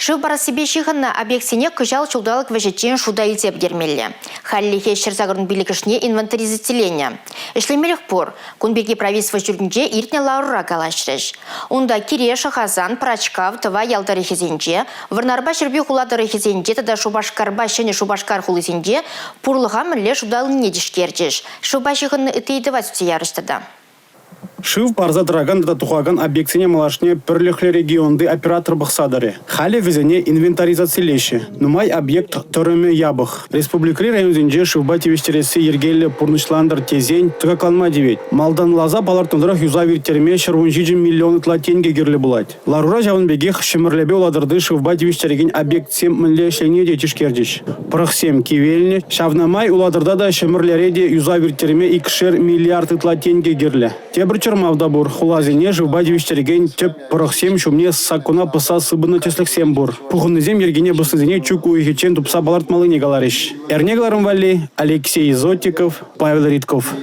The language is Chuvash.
Шыв парассипе ҫыхӑннӑ объектсене кӑҫал ҫулталӑк вӗҫӗччен шута илсе пӗтермелле. Хальлӗхе 185-ӗшне инвентаризациленӗ. Ӗҫлемелӗх пур. Кун пирки правительство ҫуртӗнче иртнӗ ларура калаҫрӗҫ. Унта Кире, Шӑхасан, Пӑрачкав, Тӑвай ял тӑрӑхӗсенче, Вӑрнарпа Ҫӗрпӳ хула тӑрӑхӗсенче тата Шупашкарпа Ҫӗнӗ Шупашкар хулисенче пурлӑха мӗнле шута илнине тишкерчӗҫ. Шывпа ҫыхӑннӑ ытти ыйтӑва сӳтсе ярӗҫ тата. Шыв парса тӑракан тата тухакан объектсене малашне пӗрлӗхлӗ регионти оператор пӑхса тӑрӗ. Халӗ вӗсене инвентаризацилеҫҫӗ. Нумай объект тӑрӑмӗ япӑх. Республикӑри районсенче шывпа тивӗҫтересси йӗркеллӗ пурнӑҫлантӑр тесен тӑкакланма тивет. Малтанласа палӑртнӑ тӑрӑх юсав ирттерме 117 миллион ытла тенкӗ кирлӗ пулать. Ларура ҫавӑн пекех Ҫӗмӗрлепе Улатӑрти шывпа тивӗҫтерекен объектсем мӗнле ӗҫленине те тишкерчӗҫ. Пӑрӑхсем кивелнӗ, ҫавна май Улатӑрта та, Ҫӗмӗрлере те юсав ирттерме икшер миллиард ытла тенкӗ кирлӗ. Тепӗр чӑрмав та пур – хуласене шывпа тивӗҫтерекен тӗп пӑрӑхсем ҫумне саккуна пӑсса сыпӑннӑ тӗслӗхсем пур. Пухӑннисем йӗркене пӑснисене чӳк уйӑхӗччен тупса палӑртмаллине каларӗҫ. Эрне кӑларӑм валли Алексей Зотиков, Павел Ритков.